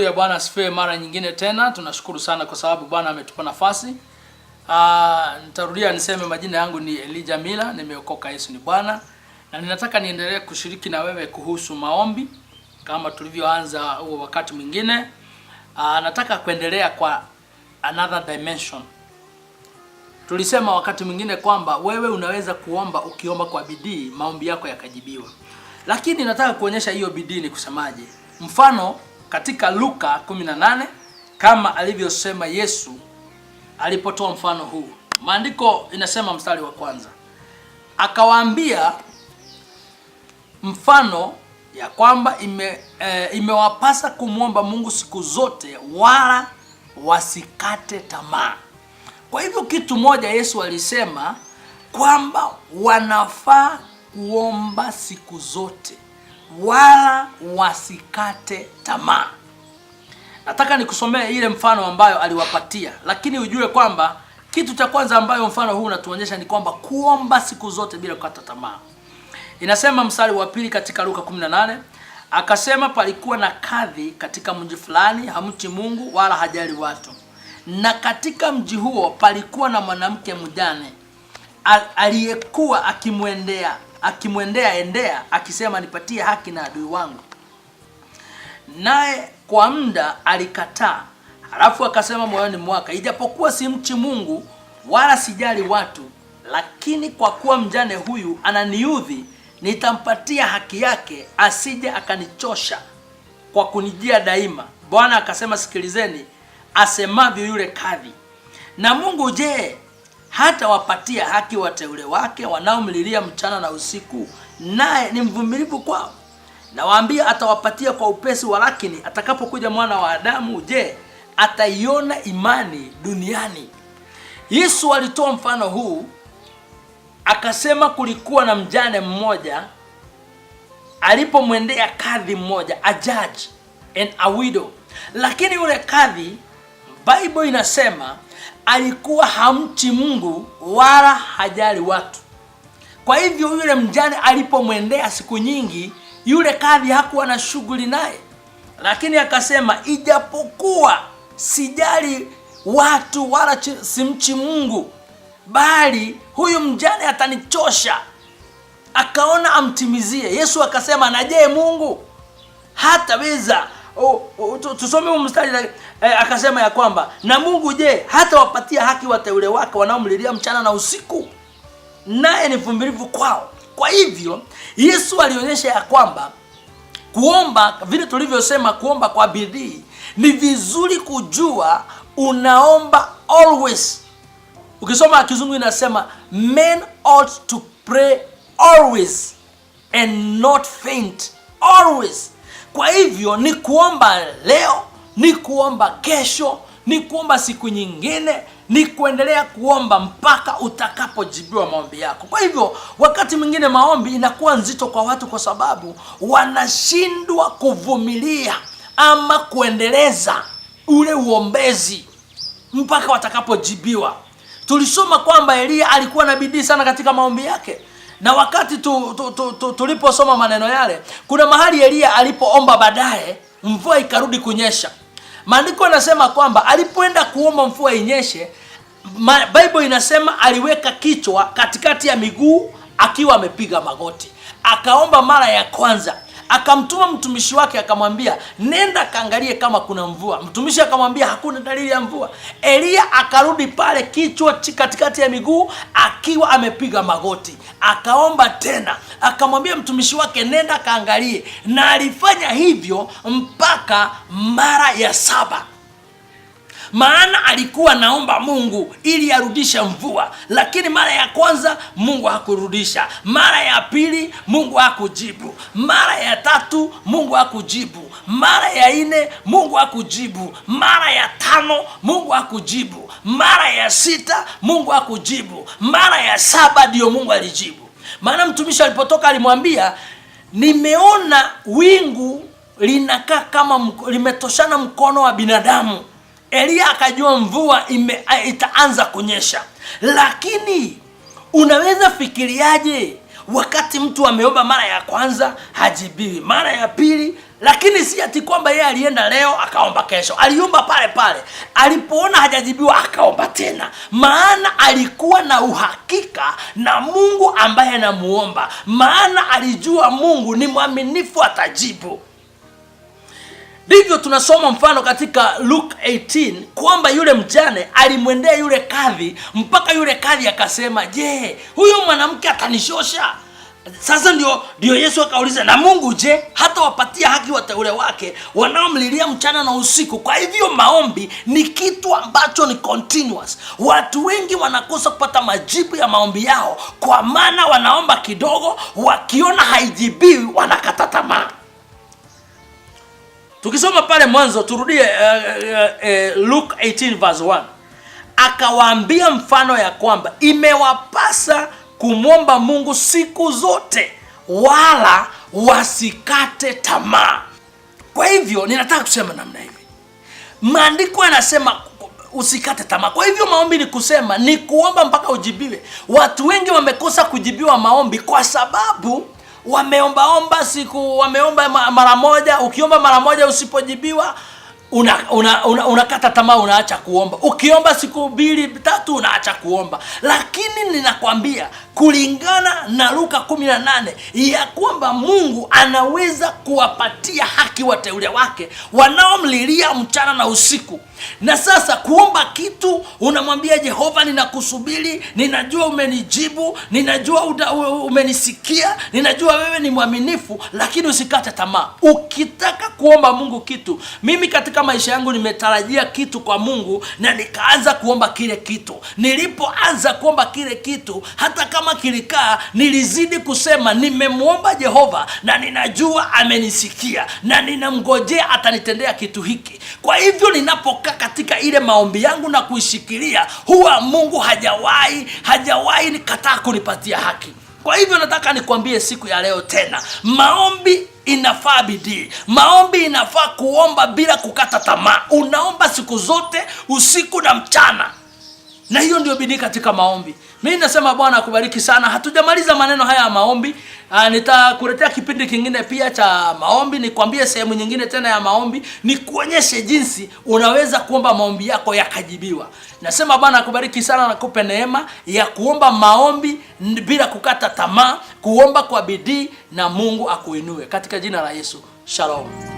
Haleluya, Bwana asifiwe mara nyingine tena. Tunashukuru sana kwa sababu Bwana ametupa nafasi. Nitarudia niseme majina yangu ni Elijah Mila, nimeokoka, Yesu ni Bwana, na ninataka niendelee kushiriki na wewe kuhusu maombi kama tulivyoanza huo wakati mwingine. Nataka kuendelea kwa another dimension. Tulisema wakati mwingine kwamba wewe unaweza kuomba, ukiomba kwa bidii maombi yako yakajibiwa, lakini nataka kuonyesha hiyo bidii ni kusemaje. Mfano katika Luka 18 kama alivyosema Yesu alipotoa mfano huu, maandiko inasema mstari wa kwanza, akawaambia mfano ya kwamba imewapasa kumwomba Mungu siku zote wala wasikate tamaa. Kwa hivyo kitu moja Yesu alisema kwamba wanafaa kuomba siku zote wala wasikate tamaa. Nataka nikusomee ile mfano ambayo aliwapatia, lakini ujue kwamba kitu cha kwanza ambayo mfano huu unatuonyesha ni kwamba kuomba siku zote bila kukata tamaa. Inasema mstari wa pili katika Luka 18, akasema palikuwa na kadhi katika mji fulani, hamchi Mungu wala hajali watu. Na katika mji huo palikuwa na mwanamke mjane aliyekuwa akimwendea endea akisema, nipatie haki na adui wangu. Naye kwa muda alikataa. Halafu akasema moyoni mwake, ijapokuwa simchi Mungu wala sijali watu, lakini kwa kuwa mjane huyu ananiudhi, nitampatia haki yake, asije akanichosha kwa kunijia daima. Bwana akasema, sikilizeni asemavyo yule kadhi. Na Mungu je, hata wapatia haki wateule wake wanaomlilia mchana na usiku, naye ni mvumilivu kwao? Nawaambia atawapatia kwa upesi, walakini atakapokuja mwana wa Adamu, je, ataiona imani duniani? Yesu alitoa mfano huu akasema, kulikuwa na mjane mmoja alipomwendea kadhi mmoja, a judge and a widow. Lakini yule kadhi, Bible inasema alikuwa hamchi Mungu wala hajali watu. Kwa hivyo yule mjane alipomwendea siku nyingi, yule kadhi hakuwa na shughuli naye, lakini akasema, ijapokuwa sijali watu wala simchi Mungu, bali huyu mjane atanichosha. Akaona amtimizie. Yesu akasema, na je, Mungu hataweza? Tusome huu mstari akasema ya kwamba na Mungu je, hata wapatia haki wateule wake wanaomlilia mchana na usiku, naye ni mvumilivu kwao. Kwa hivyo Yesu alionyesha ya kwamba kuomba, vile tulivyosema, kuomba kwa bidii ni vizuri kujua unaomba always. Ukisoma Kizungu inasema men ought to pray always and not faint always. Kwa hivyo ni kuomba leo, ni kuomba kesho, ni kuomba siku nyingine, ni kuendelea kuomba mpaka utakapojibiwa maombi yako. Kwa hivyo wakati mwingine maombi inakuwa nzito kwa watu kwa sababu wanashindwa kuvumilia ama kuendeleza ule uombezi mpaka watakapojibiwa. Tulisoma kwamba Eliya alikuwa na bidii sana katika maombi yake, na wakati tuliposoma maneno yale, kuna mahali Eliya alipoomba baadaye mvua ikarudi kunyesha. Maandiko yanasema kwamba alipoenda kuomba mvua inyeshe, Bible inasema aliweka kichwa katikati ya miguu akiwa amepiga magoti, akaomba mara ya kwanza. Akamtuma mtumishi wake akamwambia, nenda kaangalie kama kuna mvua. Mtumishi akamwambia hakuna dalili ya mvua. Eliya akarudi pale, kichwa katikati ya miguu akiwa amepiga magoti, akaomba tena, akamwambia mtumishi wake, nenda kaangalie, na alifanya hivyo mpaka mara ya saba. Maana alikuwa naomba Mungu ili arudishe mvua, lakini mara ya kwanza Mungu hakurudisha, mara ya pili Mungu hakujibu, mara ya tatu Mungu hakujibu, mara ya nne Mungu hakujibu, mara ya tano Mungu hakujibu, mara ya sita Mungu hakujibu, mara ya saba ndiyo Mungu alijibu. Maana mtumishi alipotoka alimwambia, nimeona wingu linakaa kama limetoshana mkono wa binadamu. Eliya akajua mvua itaanza kunyesha. Lakini unaweza fikiriaje Wakati mtu ameomba mara ya kwanza hajibiwi, mara ya pili, lakini si ati kwamba yeye alienda leo akaomba kesho. Aliomba pale pale, alipoona hajajibiwa akaomba tena, maana alikuwa na uhakika na Mungu ambaye anamuomba, maana alijua Mungu ni mwaminifu, atajibu. Ndivyo tunasoma mfano katika Luke 18 kwamba yule mjane alimwendea yule kadhi mpaka yule kadhi akasema, je, huyu mwanamke atanishosha? Sasa ndio Yesu akauliza, na Mungu je, hata wapatia haki wateule wake wanaomlilia mchana na usiku? Kwa hivyo maombi ni kitu ambacho ni continuous. Watu wengi wanakosa kupata majibu ya maombi yao kwa maana wanaomba kidogo, wakiona haijibiwi wanakata tamaa. Tukisoma pale mwanzo, turudie Luke 18 verse 1, akawaambia mfano ya kwamba imewapasa kumwomba Mungu siku zote, wala wasikate tamaa. Kwa hivyo ninataka kusema namna hivi, maandiko yanasema usikate tamaa. Kwa hivyo maombi ni kusema, ni kuomba mpaka ujibiwe. Watu wengi wamekosa kujibiwa maombi kwa sababu wameombaomba siku, wameomba mara moja. Ukiomba mara moja usipojibiwa unakata una tamaa, unaacha kuomba. Ukiomba siku mbili tatu unaacha kuomba. Lakini ninakwambia kulingana na Luka 18 ya kwamba Mungu anaweza kuwapatia haki wateule wake wanaomlilia mchana na usiku. Na sasa kuomba kitu, unamwambia Jehova, ninakusubiri, ninajua umenijibu, ninajua umenisikia, ninajua wewe ni mwaminifu, lakini usikate tamaa. Ukitaka kuomba Mungu kitu, mimi katika maisha yangu nimetarajia kitu kwa Mungu na nikaanza kuomba kile kitu. Nilipoanza kuomba kile kitu, hata kama kilikaa, nilizidi kusema nimemwomba Jehova na ninajua amenisikia na ninamngojea atanitendea kitu hiki. Kwa hivyo ninapokaa katika ile maombi yangu na kuishikilia, huwa Mungu hajawahi nikataa kunipatia haki. Kwa hivyo nataka nikwambie siku ya leo tena, maombi inafaa bidii, maombi inafaa kuomba bila kukata tamaa. Unaomba siku zote, usiku na mchana, na hiyo ndio bidii katika maombi. Mimi nasema Bwana akubariki sana. Hatujamaliza maneno haya ya maombi. Nitakuletea kipindi kingine pia cha maombi, nikwambie sehemu nyingine tena ya maombi, nikuonyeshe jinsi unaweza kuomba maombi yako yakajibiwa. Nasema Bwana akubariki sana na kupe neema ya kuomba maombi bila kukata tamaa, kuomba kwa bidii, na Mungu akuinue katika jina la Yesu. Shalom.